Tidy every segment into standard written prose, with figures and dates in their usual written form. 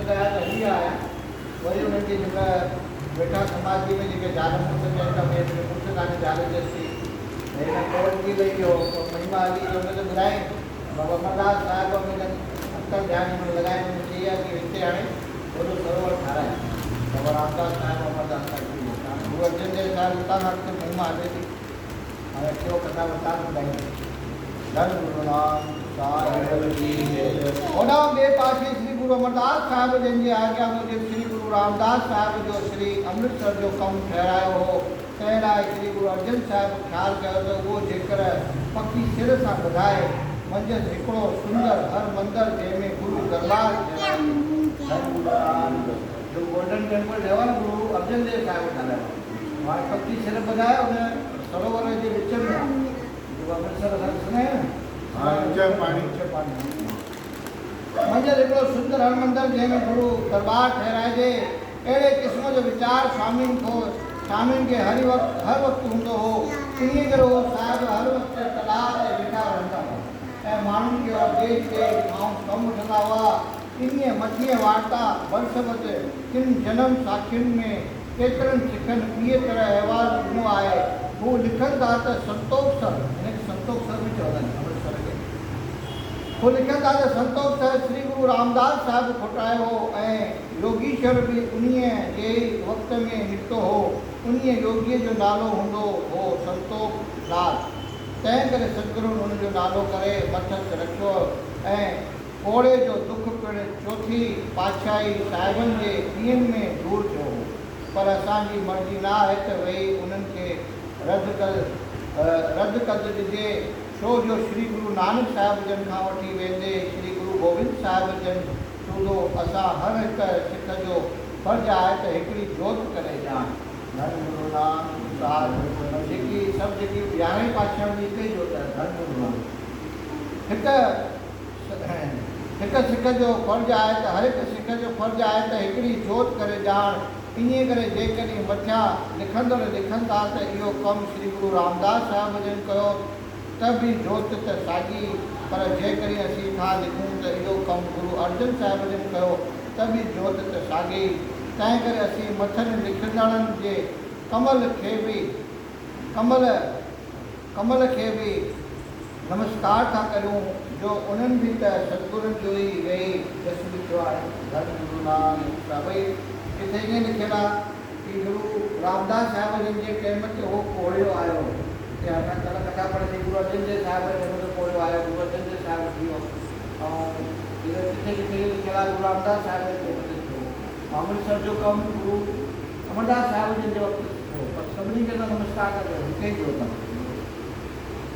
سڏ آيا ته هلي آيا. وري انهن کي جيڪا ويٺا سماڌيء ۾ جيڪي زال مڙس چين ٿا ڀئي منهنجو مڙس ڪانهي زال چيس ٿي ڀئي هن ڪوڙ ڪيئن لهي ويو پوء مهما هلي ته ان کي ٻڌايائين بابا امرداس صاحب ان جن انتر ڌيان هن لڳائي ان چئي آ ڪي هتي هاڻي وڏو سروور ٺاراء بابا رامداس صاحب امرداس صاحب ٿي ويو ته هاڻي گرو ارجن ديو صاحب اتان کان اڳتي مهما هلي ٿي هاڻي اڳتي اهو ڪٿا وستار ٻڌائيندس. ڌن گرو نانڪ صاحب جي جي. هوڏانهن ٻئي پاسي شري گرو امرداس صاحب جن جي آگيا موجب شري گرو رامداس صاحب جو شري امرتسر جو ڪم ٺهرايو هو، تنهن لاء شري گرو ارجن صاحب خيال ڪيو ته اهو جيڪر پڪي سر سان ٻڌائي منجهس هڪڙو سندر هر مندر جنهن ۾ گرو درٻار ٺهرائجي. ڌن گرو نانڪ جو گولڊن ٽيمپل ٺهيو آهي نه گرو ارجن ديو صاحب ٺهرايو آهي. هاڻي پڪي سر ٻڌائي ان سروور جي وچ ۾ آهي. جيڪو امرتسر اسان ڏسندا آهيون نه. ها وچ پاڻي. وچ پاڻي. منجهس هڪڙو سندر هرمندر جنهن ۾ گرو درٻار ٺهرائجي. اهڙي قسم جو ويچار سوامين کي سوامين کي هر وقت هر وقت هوندو هو. انهيء ڪري هو صاحب هر وقت تلاء تي ويٺا رهندا هئا ۽ ماڻهن کي اپديش ڏيئي کانئس ڪم وٺندا هئا. انهيء مٿينء وارتا بنسبت ڪن جنم ساکين ۾ ڪيترن سکن ٻيء طرح احوال ڏنو آهي. هو لکن ٿا ته سنتوڪ سر، هن کي سنتوڪ سر به چوندا آهن امرتسر کي، هو لکن ٿا ته سنتوڪ سر شري گرو رامداس صاحب کوٽايو هو ۽ يوگيشور به انهيء جي ئي وقت ۾ نڪتو هو. انهيء يوگيء جو نالو هوندو هو سنتوڪ داس. تنهن ڪري ستگرن ان جو نالو ڪري مٿس رکيو ۽ ڪوڙي جو دک پڻ چوٿين پادشاهي صاحبن جي ڏينهن ۾ دور ٿيو هو، پر اسان جي مرضي نه آهي ته ويهي انهن کي رد رد قد ڏجي، ڇو جو شري گرو نانڪ صاحب جن کان وٺي ويندي شري گرو گوبند صاحب جن سوڌو اسان هر هڪ سک جو فرض آهي ته هڪڙي جوت ڪري ڄاڻ. ڌن گرو نانڪ صاحب جيڪي سڀ جيڪي يارهين پادشاهن جي هڪ ئي جوت آهي ڌن گرو نانڪ هڪ هڪ سک جو فرض آهي ته هر هڪ سک جو فرض آهي ته هڪڙي جوت ڪري ڄاڻ. انهيء ڪري جيڪڏهن مٿيان لکندڙ لکن ٿا ته اهو ڪم شري گرو رامداس صاحب جن ڪيو ته به جوت ته ساڳي پر جيڪڏهن اسين ٿا لکون ته اهو ڪم گرو ارجن صاحب جن ڪيو ته به جوت ته ساڳي. تنهن ڪري اسين مٿن لکندڙن جي ڪمل کي به ڪمل ڪمل کي به نمسڪار ٿا ڪريون جو انهن به ته ستگرن جو ئي ويهي جس لکيو آهي. ڌن گرو نانڪ صاحب ڀئي ڪٿي ائين لکيل آ ڪي گرو رامداس صاحب جن جي ٽيم تي هو ڪوڙيو آيو هتي اسان ڪلهه ڪٿا پڙهي سين گرو ارجن ديو صاحب جي ٽيم تي ڪوڙيو آيو گرو ارجن ديو صاحب ٿي ويو ۽ ڪٿي ڪٿي اهو لکيل آ گرو رامداس صاحب جي ٽيم تي ٿيو امرتسر جو ڪم گرو امرداس صاحب جن جي وقت ٿيو پر سڀني کي اسان نمسڪار ٿا ڪريون هڪ ئي جوت آ.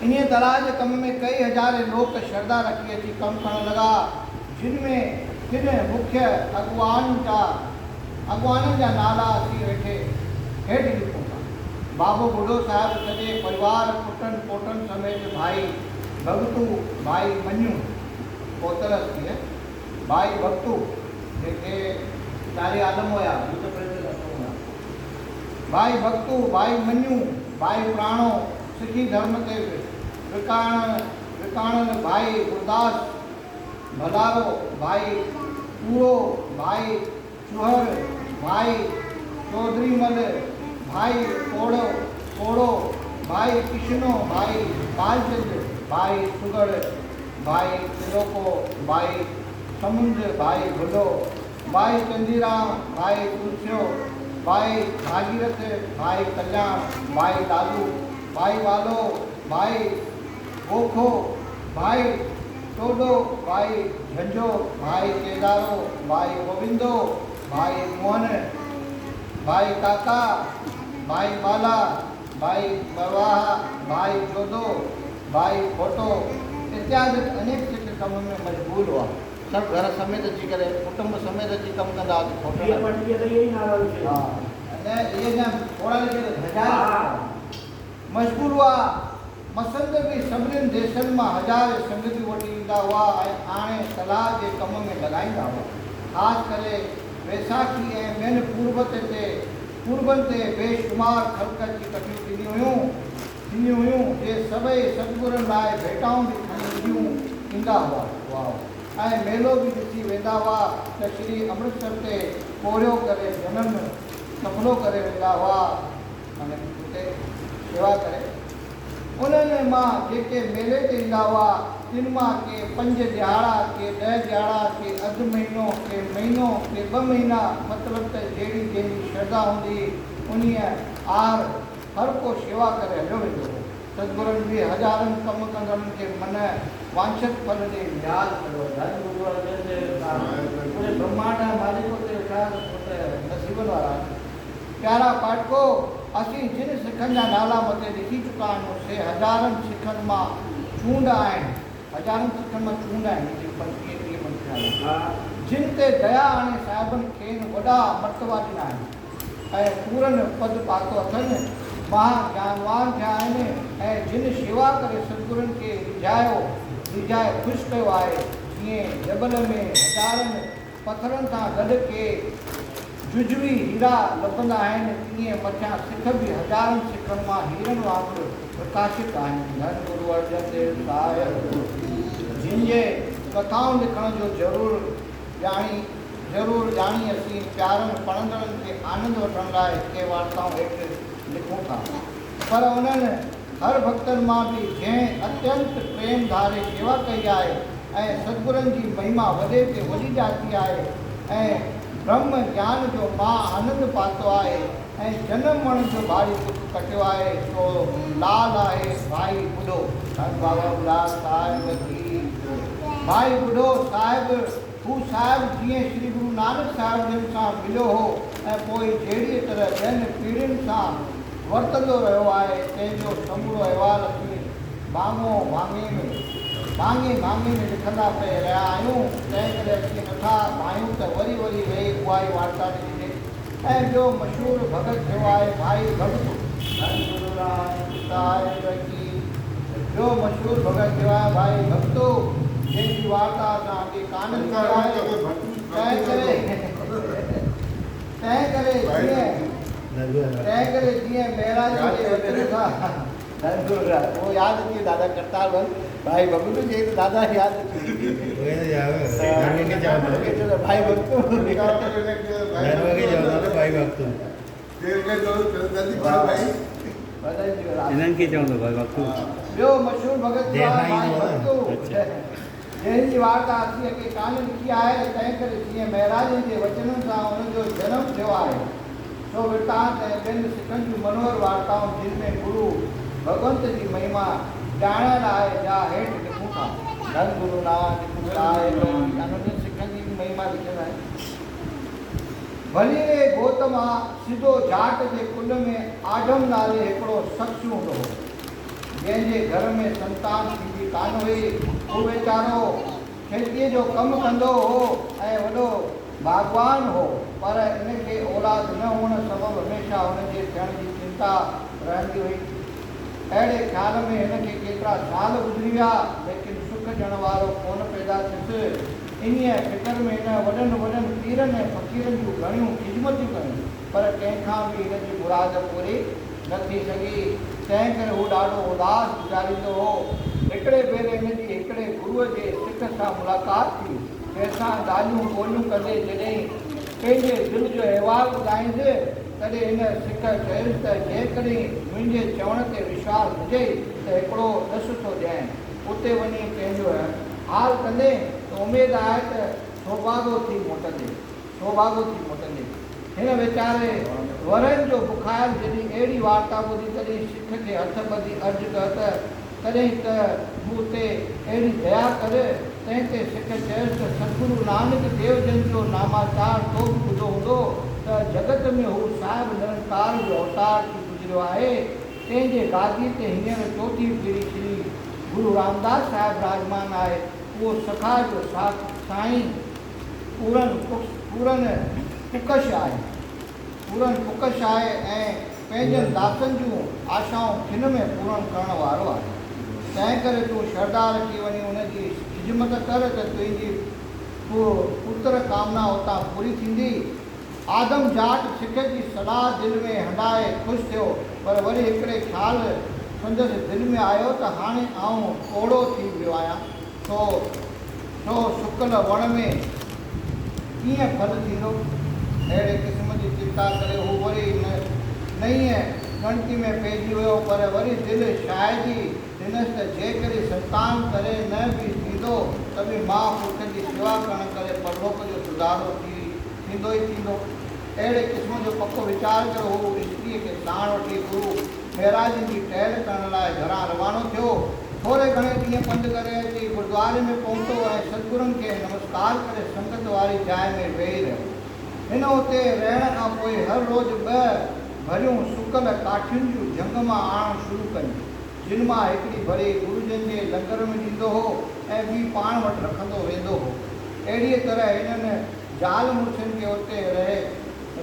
انهيء تلاء جي ڪم ۾ ڪئي هزارين لوڪ شرڌا رکي اچي ڪم ڪرڻ لڳا، جن ۾ ڪن مکيه اڳواڻن جا نالا اسين هيٺ لکون ٿا. بابو ٻڍو صاحب سڄي پريوار، پٽن پوٽن سميت ڀائي ڀڳتو، ڀائي مڃون، پوتل هستيء، ڀائي ڀڳتو، جيڪي چارئي عالم هيا، ڀوت پريت ختم هيا. ڀائي ڀڳتو، ڀائي مڃون، ڀائي پراڻو، سکي ڌرم تي وڪاڻل، ڀائي گرداس ڀلارو، ڀائي پورو، ڀائي چوهر، ڀائي چوڌريمل، ڀائي ڪوڙو، ڀائي ڪشنو، ڀائي بالچند، ڀائي سگهڙ، ڀائي تلوڪو، ڀائي سمنڊ، ڀائي ڀلو، ڀائي چنديرام، ڀائي تلسيو، ڀائي ڀاڳيرٿ، ڀائي ڪلياڻ، ڀائي لالو، ڀائي والو، ڀائي گوکو، ڀائي ٽوڏو، ڀائي جهنجهو، ڀائي ڪيدارو، ڀائي گووندو، ڀائي موهن، ڀائي ڪاڪا، ڀائي ٻالا، ڀائي مرواها، ڀائي جوڌو، ڀائي کوٽو اتيادڪ انيڪ سک ڪم ۾ مشغول هئا. سڀ گهر سميت اچي ڪري ڪٽنب سميت اچي ڪم ڪندا هئا ته کوٽڻ. ويهه پنجويهه ته اهي ئي نالا لکيل. ها نه اهي اڃا ٿورا لکيل اٿس هزارين مشغول هئا. مسند به سڀنين ديسن مان هزارين سنگتيون وٺي ايندا هئا ۽ آڻي تلاء جي ڪم ۾ لڳائيندا هئا. خاص ڪري ويساکي ۽ ٻين پوربن تي بي شمار خلق اچي ڪٺيون ٿينديون هيون، جي سڀئي ستگرن لاء ڀيٽائون به کڻي ايندا هئا. ۽ ميلو به ڏسي ويندا هئا ته شري امرتسر تي پورهيو ڪري جنم سڦلو ڪري ويندا هئا معني اتي شيوا ڪري. انهن مان جيڪي ميلي تي ايندا هئا، تن مان ڪي پنج ڏهاڙا، ڪي ڏهه ڏهاڙا، ڪي اڌ مهينو، ڪي مهينو، ڪي ٻه مهينا، مطلب ته جهڙي جنهن جي شرڌا هوندي هئي، انهيء آهر هر ڪو شيوا ڪري هليو ويندو هو. ستگرن به هزارن ڪم ڪندڙن کي من وانڇت ڦل ڏيئي نياز ڪيو. ڌن گرو ارجن ديو صاحب پوري برهمانڊ جا مالڪ اتي ويٺا آهن ته نصيبن وارا آهن. پيارا پاٺڪو! اسين جن سکن جا نالا مٿي لکي چڪا آهيون، سي هزارن سکن مان چونڊ آهن، هزارن سکن مان چونڊ آهن، جيڪي 25 30 پنجٽيهه نالا آهن، جن تي ديا آڻي صاحبن کين وڏا مرتبا ڏنا آهن ۽ پورن پد پاتو اٿن، مها گيانوان ٿيا آهن ۽ جن شيوا ڪري ستگرن کي ريجهايو، ريجهائي خوش ڪيو آهي، جيئن جبل ۾ هزارن پٿرن سان گڏ ڪي جزوي هيرا لڀندا آهن، تيئن مٿيان سک به هزارن سکن مان هيرن وانگر پرڪاشت آهن. ڌن گرو ارجن ديو صاحب جن جي ڪٿائن لکڻ جو ضرور ڄاڻي ضرور ڄاڻي اسين پيارن پڙهندڙن کي آنند وٺڻ لاء ڪي وارتائون هيٺ لکون ٿا. پر انهن هر ڀڳتن مان به جنهن اتينت پريم ڌاري شيوا ڪئي آهي ۽ ستگرن جي مهما وڏي تي وڏي ڄاتي آهي ۽ برهم گيان جو مان آنند پاتو آهي ۽ جنم مرڻ جو ڀاري دک ڪٽيو آهي سو لال آهي ڀائي ٻڍو. ڌن بابا ٻڍا صاحب ڪي جئه. ڀائي ٻڍو صاحب هو صاحب جيئن شري گرو نانڪ صاحب جن سان مليو هو ۽ پوء جهڙيء طرح ٻين پيڙهين سان ورتندو رهيو آهي، تنهن جو سمورو احوال اسين ڀاڱو ڀاڱي ۾ ڀاڱي ڀاڱي ۾ لکندا پئي رهيا آهيون، تنهنڪري اسين نٿا ڀانيون ته وري وري ويهي اها ئي وارتا لکجي. ۽ ٻيو مشهور ڀڳت ٿيو آهي ڀائي ڀڳتو. ڌن گرو نانڪ صاحب ڪي. ٻيو مشهور ڀڳت ٿيو آهي ڀائي ڀڳتو، جنهن جي وارتا اسان اڳي ڪانه لکي آهي، تنهنڪري تنهنڪري جيئن تنهنڪري جيئن مهراجن جي وچن سان ڌن گرو نانڪ اهو ياد اچي ويو دادا ڪرتار ڀل ڀائي ڀڳتو چئي ته دادا ياد اچي ويو ڀائي ڀڳتو. انهن کي چوندو ڀائي ڀڳتو. ٻيو مشهور ڀڳت جو آهي ڀائي ڀڳتو، جنهن جي وارتا اسين اڳي ڪانه لکي آهي، تنهنڪري جيئن مهراجن جي وچنن سان ان جو جنم ٿيو آهي، سو ورتانت ۽ ٻين سکن جون منوهر وارتائون جن ۾ گرو ڀڳونت جي مهما ڄاڻايل آهي، جا هيٺ لکون ٿا. ڌن گرو نانڪ صاحب جي انهن سکن جي به مهما لکيل آهي. ڀلي ري گوت مان سڌو جاٽ جي ڪل ۾ آڍم نالي هڪڙو شخص هوندو هو، جنهن جي گهر ۾ سنتان ٿيندي ڪانه هئي. هو ويچارو کيتيء جو ڪم ڪندو هو ۽ وڏو ڀاڳوان هو، پر ان کي اولاد نه هئڻ سبب هميشه هن جي ٿيڻ جي چنتا رهندي هئي. اهڙي خيال ۾ هن کي ڪيترا سال گذري ويا، ليڪن سک ڏيڻ وارو ڪونه پيدا ٿيس. انهيء فڪر ۾ هن وڏن وڏن پيرن ۽ فقيرن جون گهڻيون خدمتون ڪيون، پر ڪنهن کان به هن جي مراد پوري نه ٿي سگهي. تنهن ڪري هو ڏاڍو اداس گذاريندو هو. هڪڙي ڀيري هن جي هڪڙي گروء جي سک سان ملاقات ٿي، جنهن سان ڳالهيون ٻولهيون ڪندي جڏهن پنهنجي دل جو احوال ٻڌائينس، تڏهن هن سک چيس ته جيڪڏهن منهنجي چوڻ تي وشواس هجئي ته هڪڙو ڏس ٿو ڏيانء، اتي وڃي پنهنجو حال ڪندين ته اميد آهي ته سوڀاڳو ٿي موٽندين. سوڀاڳو ٿي موٽندين. هن ويچاري ورهين جو بکايل جڏهن اهڙي وارتا ٻڌي تڏهن سک کي هٿ ٻڌي عرض ڪيو ته تڏهن ته مون تي اهڙي ديا ڪر. تنهن تي سک چيس ته ستگرو نانڪ ديو جن جو ناماچار تو به ٻڌو هوندو ته جڳت ۾ هو صاحب نرنڪار جو اوتار ٿي گذريو آهي، تنهن جي گاديء تي هينئر چوٿين پيڙهي شري گرو رامداس صاحب براجمان آهي، اهو سخا جو سائين پورن پورن پڪش آهي. پورن پڪش آهي ۽ پنهنجن داسن جون آشائون کن ۾ پورن ڪرڻ وارو آهي. تنهنڪري تون شرڌا رکي وڃي ان جي خذمت ڪر ته تنهنجي پوتر ڪامنا اتان پوري ٿيندي. آدم جاٽ سک جي صلاح دل ۾ هنڊائي خوش ٿيو، پر وري هڪڙي خيال سندس دل ۾ آيو ته هاڻي آئون پوڙهو ٿي ويو آهيان، سو سو سڪل وڻ ۾ ڪيئن ڦل ٿيندو؟ اهڙي قسم جي چنتا ڪري هو وري نئينء ڳڻتي ۾ پئجي ويو، پر وري دل شاهدي ڏنس ته جيڪڏهن سنتان ڪري نه به ٿيندو ته به ماء پٽ جي سيوا ڪرڻ ڪري پرلوڪ جو سڌارو ٿيندو ئي ٿيندو. اهڙي قسم جو پڪو ويچار ڪري هو استريء کي ساڻ وٺي گرو مهراجن جي ٽهل ڪرڻ لاء گهران روانو ٿيو. ٿوري گهڻي ڏينهن پنڌ ڪري اچي گردواري ۾ پهتو ۽ ستگرن کي نمسڪار ڪري سنگت واري جاء ۾ ويهي رهيو. هن اتي رهڻ کان پوء هر روز ٻه ڀريون سڪل ڪاٺين جون جهنگ مان آڻڻ شروع ڪيون، جن مان هڪڙي ڀري گرجن جي لنگر ۾ ڏيندو هو ۽ ٻي پاڻ وٽ رکندو ويندو هو. اهڙيء طرح هنن زال مڙسن کي اتي رهي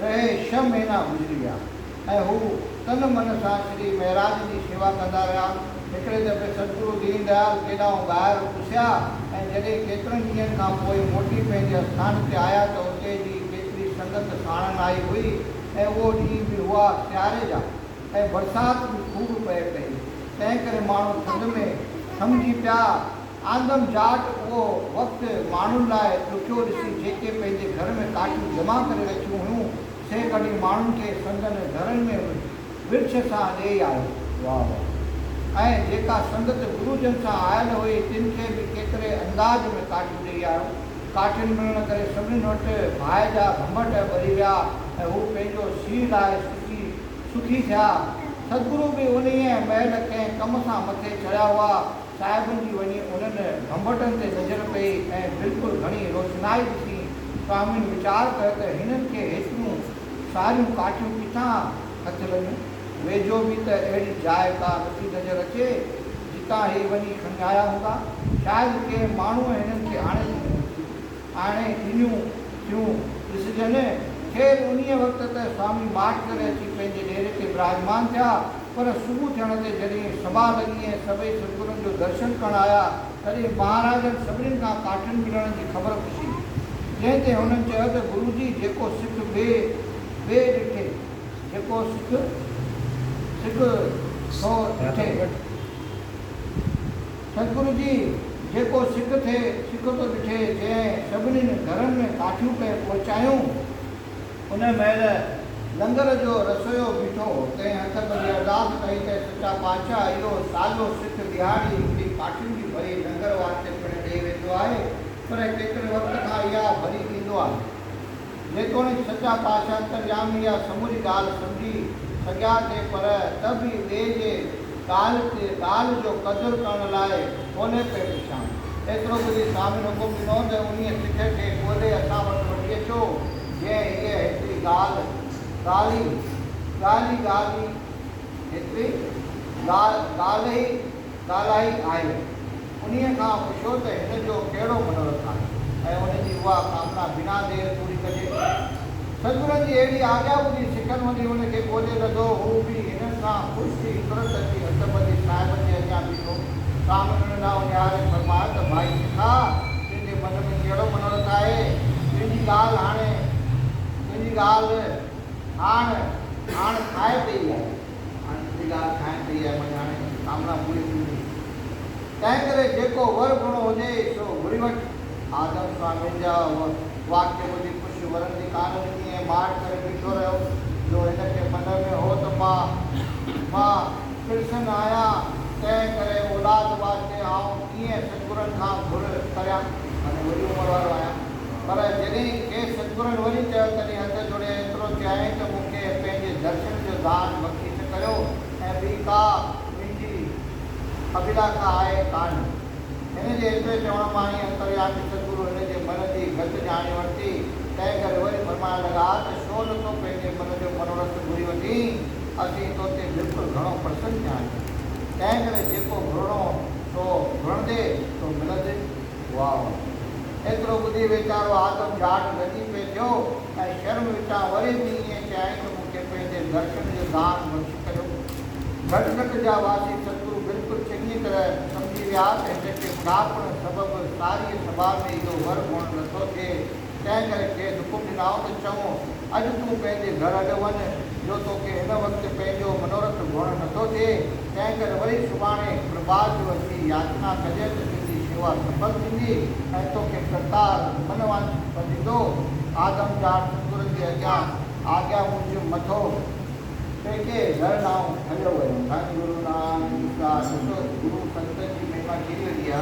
رهي ڇهه مهينا گذري ويا. ۽ هو تن من سان شري مهراج جي شيوا ڪندا رهيا. هڪڙي دفعي ستگرو دين ديال ڪيڏانهن ٻاهر پسيا ۽ جڏهن ڪيترن ڏينهن کان پوء موٽي پنهنجي اسٿان تي آيا ته اتي جي ڪيتري سنگت ساڻن آئي هئي ۽ اهو ڏينهن به هئا سياري جا ۽ برسات به خوب پئي پئي، تنهنڪري ماڻهو ٿڌ ۾ ٿمجي پيا. آندم جاٽ اهو وقت ماڻهن لاء ڏکيو ڏسي جيڪي پنهنجي گهر ۾ ڪاٺيون جمع ڪري رکيون هيون، سي ڪڍي ماڻهن کي سندن گهرن ۾ ورڇ سان ڏيئي آيو. واهه واهه. ۽ جيڪا سنگت گروجن سان آيل هئي، تن کي به ڪيتري انداز ۾ ڪاٺيون ڏيئي آيو. ڪاٺين ملڻ ڪري سڀني وٽ باهه جا ڀنڀٽ ٻري ويا ۽ هو پنهنجو سيء لاهي سکي سکي ٿيا. ستگرو به انهيء مهل ڪنهن ڪم سان مٿي چڙهيا هئا. صاحبن جي وڃي انهن ڀنڀٽن تي نظر پئي ۽ بلڪل گهڻي روشنائي ڏسي سوامين ويچار ڪيو ته هنن کي هيتريون ساريون ڪاٺيون ڪٿان هٿ لڳيون؟ ويجهو به ته اهڙي جاء ڪا نٿي نظر اچي، جتان هي وڃي کڻي آيا هوندا. شايد ڪنهن ماڻهوء هنن کي آڻي ڏنيون آڻي ڏنيون ٿيون ڏسجن. خير انهيء وقت ته سوامي ماٺ ڪري اچي پنهنجي ڏيري تي براجمان ٿيا، پر صبح ٿيڻ تي جڏهن سڀا لڳي ۽ سڀئي ستگرن جو درشن ڪرڻ آيا، تڏهن مهاراجن سڀنين کان ڪاٺين ملڻ جي خبر پڇي. جنهن تي هنن چيو ته گروجي جيڪو سک بي بي ڏٺي، جيڪو سک سک ٿو ڏٺي. ستگرو جي جيڪو سک ٿئي سک ٿو ڏٺي، جنهن سڀنين گهرن ۾ ڪاٺيون پئي پهچايون. ان مهل لنگر جو رسويو بيٺو هو، تنهن هٿ ٻڌي ارداس ڪئي ته سچا پاتشاهه اهو ساڳيو سک ڏهاڙي هڪڙي ڪاٺين جي ڀري لنگر واسطي پڻ ڏئي ويندو آهي، پر ڪيتري وقت کان اها ڀري ڏيندو آهي. جيتوڻيڪ سچا پاتشاهه انتريامي اها سموري ڳالهه سمجهي سگهيا ٿي پر ته به ٻئي جي ڳالهه تي ڳالهه جو قدر ڪرڻ لاء ڪونهي پئي پڇيائون. ايترو ٻڌي سامين حڪم ڏنو ته انهيء سک کي ڳولي اسان وٽ وٺي اچو، جنهن هيء هيتري ڳالهه ڳالهي ڳالهي ڳالهي هيتري ڳالهه ئي ڳالهائي آهي. انهيء کان پڇيو ته هن جو ڪهڙو منورٿ آهي ۽ ان جي اها ڪامنا بنا دير پوري ڪجي. ستگرن جي اهڙي آگيا ٻڌي سکن وڃي ان کي ڳولي لڌو. هو به هنن سان خوش ٿي ترت اچي هٿ ٻڌي صاحبن جي اڳيان بيٺو. سامهون هن ڏانهن نهاري فرمايو ته ڀائي سکا! تنهنجي من ۾ ڪهڙو منورٿ آهي؟ تنهنجي ڳالهه هاڻي تنهنجي ڳالهه هاڻ هاڻ کائي پئي آهي. هاڻي تنهنجي ڳالهه کائڻ پئي آهي معني هاڻي ڪامنا پوري ٿي ويندي. تنهنڪري جيڪو ور گهرڻو هجئي سو گهري وٺ. آدم سوامين جا واڪيه ٻڌي خوش ورندي ڪانه ڏني ۽ ماٺ ڪري بيٺو رهيو، جو هن کي من ۾ هو ته مان مان پيرسن آهيان، تنهن ڪري اولاد واسطي آئون ڪيئن ستگرن کان گهر ڪريان، معني وڏي عمر وارو آهيان. پر جڏهن کيس ستگرن وري چيو، تڏهن هٿ جوڙي ايترو چيائين ته مون کي پنهنجي درشن جو دان بخشيش ڪريو ۽ ٻي ڪا منهنجي اڀلاکا آهي ڪانه. هن جي ايتري چوڻ مان ئي انتريامي ستگرو هن جي من جي گت ڄاڻي ورتي، تنهن ڪري وري فرمائڻ لڳا ته ڇو نه تون پنهنجي من جو منورٿ گهري وٺين، اسين تو تي بلڪل گهڻو پرسن ٿيا آهيون، تنهن ڪري جيڪو گهرڻو سو گهرندي سو ملندي. واهه واهه. ايترو ٻڌي ويچارو آدم جاٽ لڄي پئي ٿيو ۽ شرم وچان وري به ائين چيائين ته مون کي پنهنجي درشن جو دان بخش ڪريو. گهٽ گهٽ جا واسي ستگرو بلڪل چڱيء طرح سمجهي ويا ته هن کي ٻڍاپڻ سبب ساريء سڀا ۾ اهو ور گهڻ نٿو ٿئي، تنهن ڪري کيس حڪم ڏنائون ته چڱو، اڄ تون پنهنجي گهر هليو وڃ، جو توکي هن وقت پنهنجو منورٿ گهڻ نٿو ٿئي، تنهن ڪري وري سڀاڻي پرڀات جو اچي ياچنا ڪجئين ته تنهنجي. شيوا سڦل ٿيندي ۽ توکي ڪرتار من وانڇت ڦل ڏيندو. آدم جاٽ ستگرن جي اڳيان آگيا موجب مٿو ٽيڪي گهر ڏانهن هليو ويو. ڌن گرو نانڪ صاحب ڏسو گرو سنتن جي مهما ڪيڏي وڏي آ.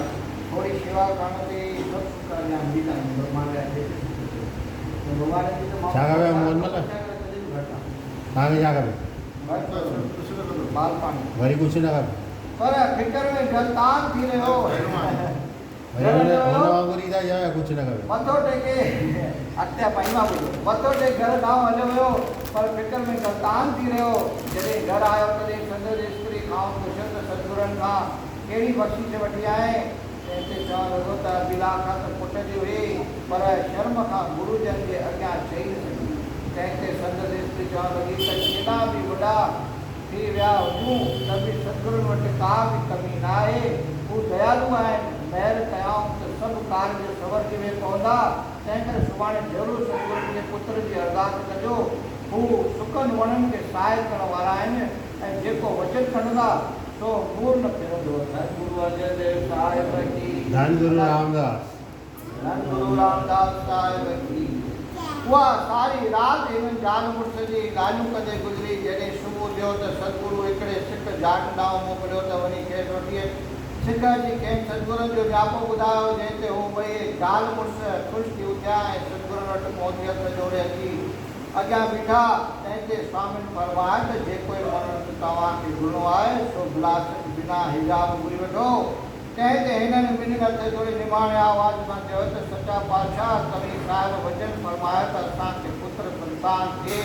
ٿوري شيوا ڪرڻ تي ئي سڀ سک اڳيان بيٺا آهن. ڀڳوان جا جيتري سک ٿيو ته ڀڳوان جي ته ڇا کپي موهن مل؟ گهٽ آ. توهان کي ڇا کپي؟ بال پاڻي. وري ڪجهه نه کپي. پر فڪر ۾ غلطان ٿي رهيو. وري هن هن وانگر ئي ٿا چئو يا ڪجهه نه کپي. مٿو ٽيڪي اڳتي مهما ٻڌو. مٿو ٽيڪي گهر ڏانهن هليو ويو، پر فڪر ۾ غلطان ٿي رهيو. جڏهن گهر آيو تڏهن سندس استري کانئس پڇيو ته ستگرن کان ڪهڙي بخشش وٺي آئين؟ تنهن تي چوڻ لڳو ته ابيلاکا ته پٽ جي هئي، پر شرم کان گرو جن جي اڳيان چئي نه سگهي. تنهن تي سندس استري چوڻ لڳي ته ڪيڏا به وڏا ٿي ويا هجون ته به ستگرن وٽ ڪا به ڪمي ناهي. هو ديالو آهن، مهر ڪيائون ته سڀ ڪارج سنورجي وي پوندا. تنهنڪري سڀاڻي ضرور ستگرن جي پتر جي ارداس ڪجو. هو سڪن وڻن کي سائي ڪرڻ وارا آهن ۽ جيڪو وچن کڻندا سو مور نه ڦرندو. ڌن گرو ارجن ديو صاحب ڪي. ڌن گرو رامداس. ڌن گرو رامداس صاحب ڪي. اها ساري رات هنن زال مڙس جي ڳالهيون ڪندي گذري. جڏهن صبح ٿيو ته ستگرو هڪڙي سک جاٽ ڏانهن موڪليو ته وڃي کيس وٺي اچ. سک اچي کين ستگرن جو نياپو ٻڌايو، جنهن تي هو ٻئي زال مڙس خوش ٿي اٿيا ۽ ستگرن وٽ پهچي هٿ جوڙي اچي اڳيان بيٺا. تنهن تي سوامين فرمايو ته جيڪوئي منوت توهان کي گهرڻو آهي، سو بلاشڪ بنا حجاب گهري وٺو. تنهن تي هنن ٻنهين هٿ جوڙي نماڻي آواز مان چيو ته سچا پادشاهه! توهين صاحب وچن فرمايو ته اسان کي پتر سنتان ٿئي،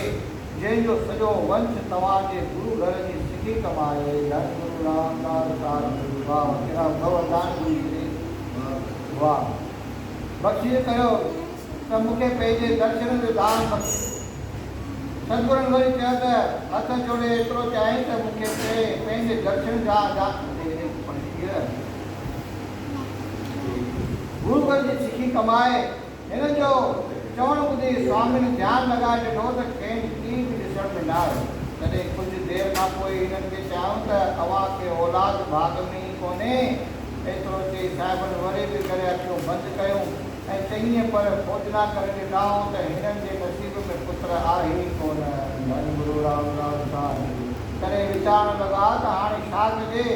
جنهن جو سڄو ونش توهان جي گرو گهر جي سکي ڪمائي. ڌن گرو رامداس صاحب واهه ڪهڙا ٻه وردان گرو شري واهه بخشش ڪيو ته مون کي پنهنجي درشن جو دان بخش. ستگرن وري چيو ته هٿ جوڙي ايترو چيائين ته مون کي پنهنجي درشن جا گرو گهر جي سکي ڪمائي. هن جو چوڻ ٻڌي سوامين ڌيان لڳائي ڏٺو ته کين ڪي به ڏسڻ ۾ نه آيو. تڏهن ڪجهه دير کان پوء هنن کي چيائون ته اوهان کي اولاد ڀاڳ ۾ ئي ڪونهي. ايترو چئي صاحبن وري به ڪري اکيون بند ڪيون. ۽ چڱيء پر کوجنا ڪري ڏٺائون ته هنن جي نصيب ۾ پتر آهي ئي ڪونه. ڌن گرو رامداس صاحب تڏهن ويچارڻ لڳا ته هاڻي ڇا ڪجي؟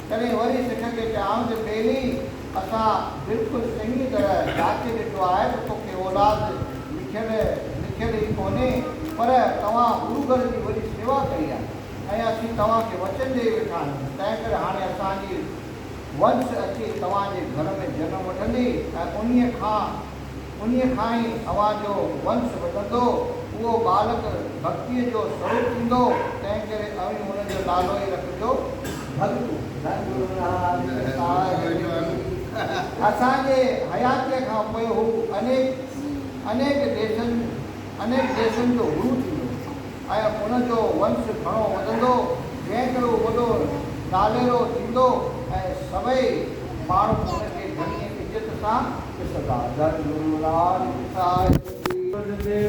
تڏهن وري سک کي چيائون ته ٻيلي، اسان بلڪل چڱيء طرح جاچي ڏٺو آهي ته توکي اولاد لکيل لکيل ئي ڪونهي، پر توهان گرو گهر جي وڏي سيوا ڪئي آهي ۽ اسين توهان کي وچن ڏيئي ويٺا آهيون، تنهنڪري هاڻي اسان جي ونس اچي توهان جي گهر ۾ جنم وٺندي ۽ انهيء کان انهيء کان ئي اوهان جو ونس وڌندو. اهو ٻالڪ ڀڳتيء جو سروپ ٿيندو، تنهنڪري اوهين ان جو نالو ئي رکجو ڀڳتو. ڌن گرو نانڪ صاحب جي. اسان جي حياتيء کان پوء هو انيڪ انيڪ ديسن انيڪ ديسن جو گرو ٿيندو ۽ ان جو ونس گهڻو وڌندو، جنهن ڪري هو وڏو ناليرو ٿيندو ۽ سڀئي ماڻهو ان کي گهڻيء عزت سان ڏسندا. ڌن گرو نانڪ صاحب جي.